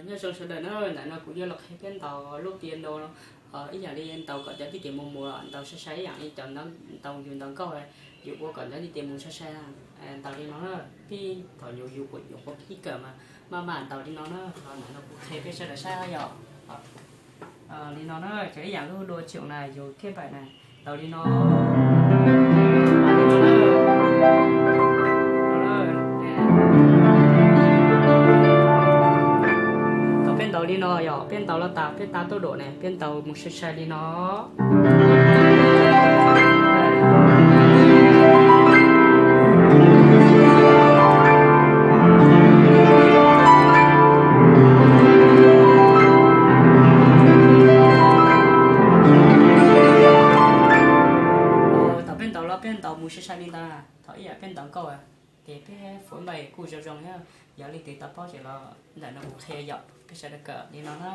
Nyob zoo sawv daws na, ntawm no kuv yuav los qhia peb ntaus lub piano ib yam li ntaus kom cov ntiv tes mus mus, ntaus sai sai ib yam li cov ntaus yus ntaus nkauj, yus ua kom cov ntiv tes mus sai sai na. Ntaus li no na, pib thaum yus yus nyuam qhuav pib kawm mas maj mam ntaus li no na, los ntawm no kuv qhia peb sawv daws saib yom. Li no na, cov ib yam lub dua tsoom na yus thiab npaim na, ntaus li no. Thaum peb ntaus li no yog peb ntaus los tas peb tab tốc độ ne, peb ntaus mus sai sai li no. Thaum peb ntaus los peb ntaus mus sai sai li ntawd, thaum ib yam peb ntaus nkauj ces peb fuav npaim kuj zoo zoo thiab. Yog leej twg tau paub ces los ntawm no kuv qhia yom, peb sawv daws kawm li no na.